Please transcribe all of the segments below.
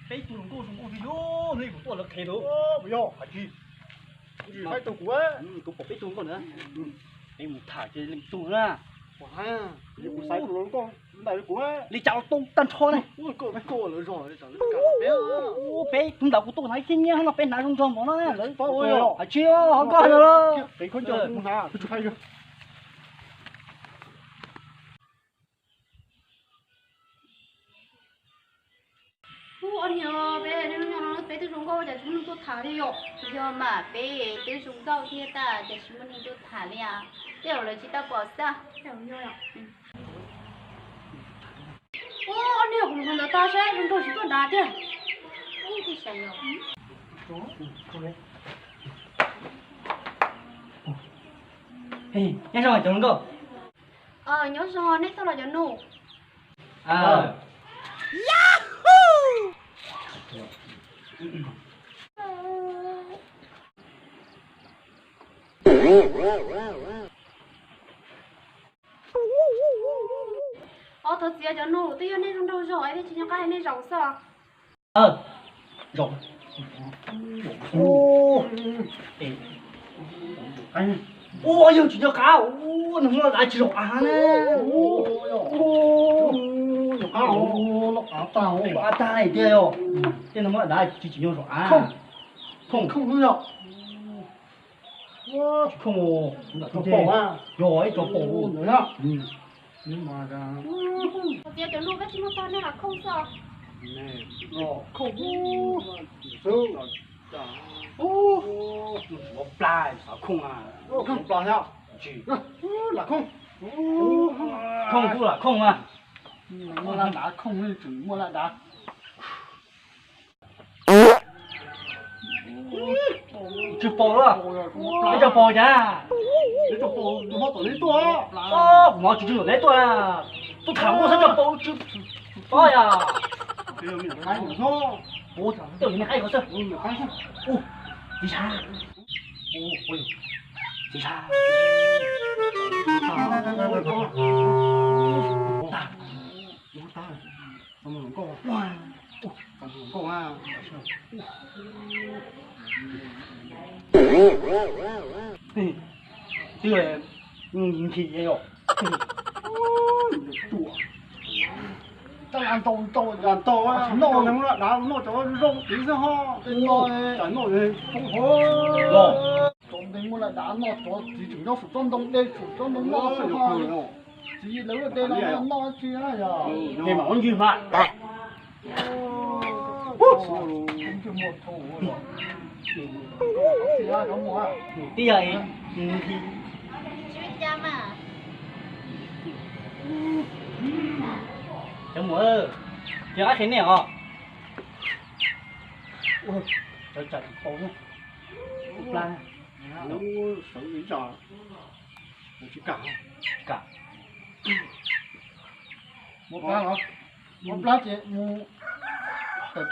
Peb tug hluas nkauj zoo nkauj li no, nej kuv tuaj lawv qhev lawm. Puas yog hais tias kuv tsis faib tug kuv, kuv pom peb tug hluas nkauj na, peb mus tham kiag leej tug na. Kuv xaiv tus hluas nkauj ntawd kuv li cas los tau tag nrho na. Peb tus ntawd kuv tuaj hnav ib txhiab nyiaj no peb hnav zoo nraug npaum no na lawv paub. Hais tsis ho koj hais no los. Ub, ob niag, peb, peb twb zoo nkauj cas tsis muaj neeg tuaj tham li yom? Yog mas peb twb zoo nkauj thiab tas cas tsis muaj neeg tuaj tham li as? Tej zaum lawv tsis tau pom xwb. Ub, ob niag, kuv mus ntawd tag saib zoo nraug tsis tuaj nrad tiag. Ub, tij sa yog. Nyob zoo cov hluas nkauj. Nyob zoo, nej tuaj los cov nus? Os, thov txim cov nus, twb yog nej zoo nraug zog es thiaj tsis nco qab hais nej zaum xwb. Ua yog tsis nco qab, nws muaj dav tsis zaum av na. Av tag tiag yog, tej no muaj dav tsis tsis nco zaum av. Khoom, khoom, yog ib tso paus. Txiav cov lus koj tsis muaj tag nej los khoom xwb. Khoom xwb. Ua plag xav khoom a. Khoom plag thiab. Lam khoom. Khoom kuj lam khoom a. Muaj laj dav khoom, tseem muaj laj dav. Tsis paus lawm. Neb tso paus cas? Neb tso paus, nws muab tom neb tuaj. Kuv mov tsis tsis tom neb tuaj. Tuaj tham kuj xav tso paus tsis paub yog. Tej niag qaib ko xwb. Txiv sab. Txiv sab. Twb nthi yom. Tab ntau ntau yam ntau, noj nws muaj laj dav, noj cov zoo tid xwb ho. Noj, noj poob hov. Cov nteeg muaj laj dav noj cov txiv tseem nyob saum tsob ntoo, de saum tsob ntoo noj xwb ho. Txiv lawv ua de los noj tsis yog. Ces mam ua ncig mas. Twb yog cov muam, cov qab qhia nej os. Cov tsam tsis tau ne. Plab, sawv ib zos, tsis kam, tsis kam. Muab plab los, muab plab ces mus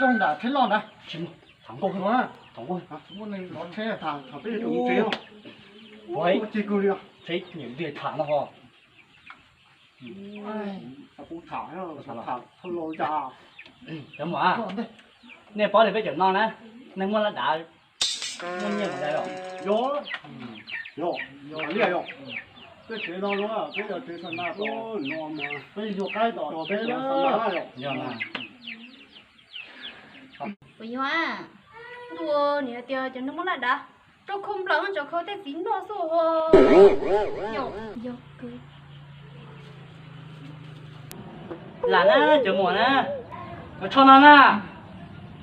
tawm rooj nram tsheb loj ntag. Tsis mus, tham nkauj, tham nkauj, muaj neeg los tsheb tham, tham peb tus tsev. Ua ci kawg li, tsheb nyiam ntiag tham no ho. Tham, tham, tham los cas. Cov muam, nej paub li peb cov no na, neeg muaj laj dav muaj nyiaj mas yog. Yog, yog, yog li yog. Tej tsev no zoo, peb yog tsev xa na, peb yuav qaib tom peb na. Yog mas. Kuv yog a, ntuj, nws hais tias cov neeg muaj laj dav rau khau nplawm cov khau tej txiv noj xwb ho. Lam na cov muam na, cov tsho no na,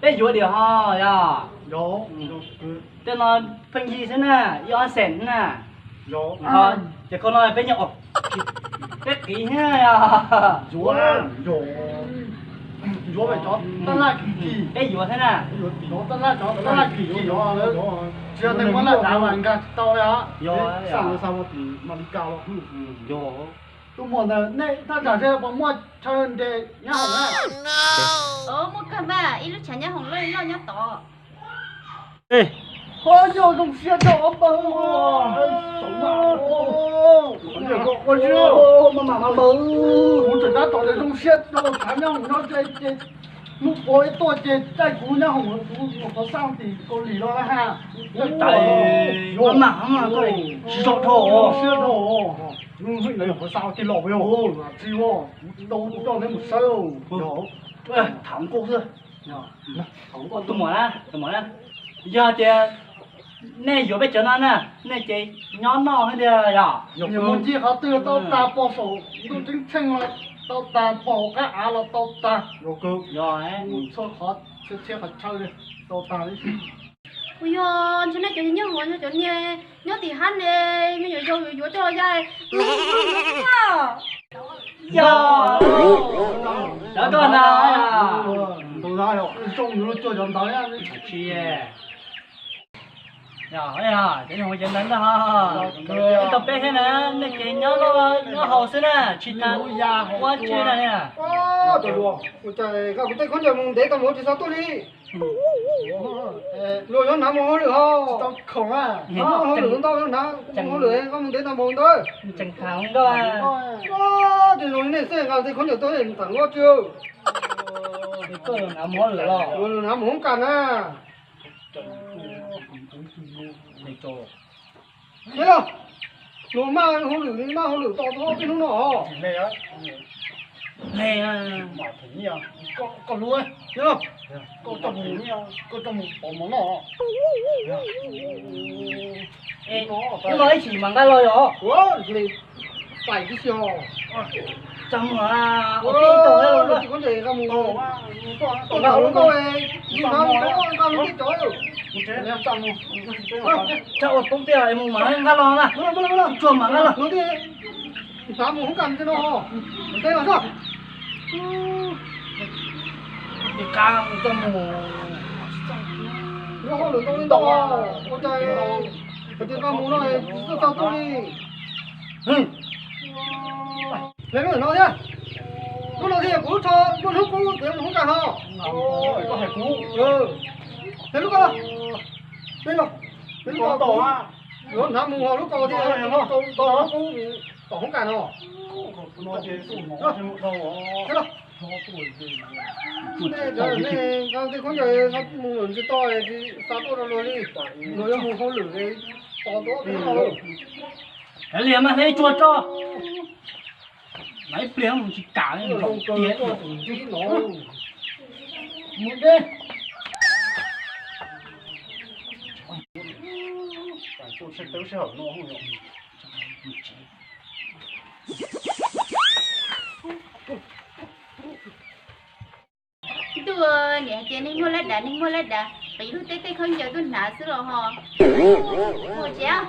peb yuav diam ho yog. Tej no pheej yig xwb na, ib ob xees na. Ces khau no peb nyiam, peb qiv thiab yog. Yuav cov tab laj kim kim, peb yuav thiab na. Cov tab laj, cov tab laj kim kim, tsis yog neeg muaj laj dav mas nkag tsis tau yog. Yog, yog. Tus muam ntawd nej thaj tsam seb puas muaj chaw nres nyab hoom na. Muaj kawg mas, ib lub tshav nyab hoom loj loj nyob tod. Ho yog zoo siab rau ob npawg. Kuv tseem tab tom zoo siab rau tshav nyab hoom no ces Hnub ua ib tuaj ces caij kuv nyob hauv kuv nyuam qhuav xaj tim Kaus Lim los ha. Tais, yuav mam mam koj tsis tso dhau, siab dhau. Hnub hnub nyuam qhuav xaj ua tij laug peb, tsis ua, tau coj neb mus saib. Tham nkauj xwb. Tus muam na, tus muam na, yog tias nej yuav peb cov no na, nej ces nyob noj thiab tiag yog. Mus ncig qhov twg tau tag, pog saum ntuj ceeb tsheej los tau tag, pog hauv qab av los tau tag. Yog, mus txhua qhov, txhia qhov chaw tau tag li. Kuv yog ntshe nej cov niag nyob hauv, cov niag nyob tim hab ne, me nyuam yaus yuav yuav coj los ya. Yog, cov koj na. Ntau na, zoo yuav luag cuag cov ntawd. Tsis, cov niag hauv cov ntawd ntag ho. Ib tau peb thiab na, nej ces nyob noj nyob haus xwb na, tsis tas ua tsi na. Ua cas koj kuv tej khaub ncaws mus ntev tau mus tsis xav tuaj li. Luag yuav hnav mus hauj lwm ho. Hauj lwm ntau yuav hnav mus hauj lwm, koj mus ntev tau mus ntawd. Ces zoo li nej xwb nqa tej khaub ncaws tuaj tham luag tsi. Luag hnav mus hoob kas na. Luag maj hauj lwm, maj hauj lwm tos tau ob peb hnub no. Koj mus pov mov noj. Hnub no ib chim mam nqa los yom. Pais tib si os. Tsa mus, ua tib tau los. Tsis khaub ncaws nqa mus. Nqa lub nkauj, nqa mus tib cov. Tsa ua poob tiag es mus mam nqa los na. Tsuag mam nqa los. Hnav mus hoob kas no, mus teb los tso. Ua cas hauj lwm ntau li ntau, ua cas hais tias nqa mus no tsis txawj tau tuaj li. Hle lub no thiab, lub no thiab kuv lub tsho, lub hnub kuv kuv mus hoob kas no. Hle lub ko, peb los, peb lub ko, yuav hnav mus ho lub ko thiab, lub ko kuv tom hoob kas no. Cov nej nqa tej khaub ncaws no mus lawm tsis tau, tsis xav tuaj rau luag li. Luag yuav mus hauj lwm, tos ntua peb no. Kav liam mas hle tsuag tso. Mas ib pliag mus tsis kam li, zoo tiag tus ntsib no. Mus deb. Ib tug niam hais tias neeg muaj lab dav, neeg muaj lab dav, qiv lub teb tej khaub ncaws tuaj hnav xwb los ho. Mus tsev.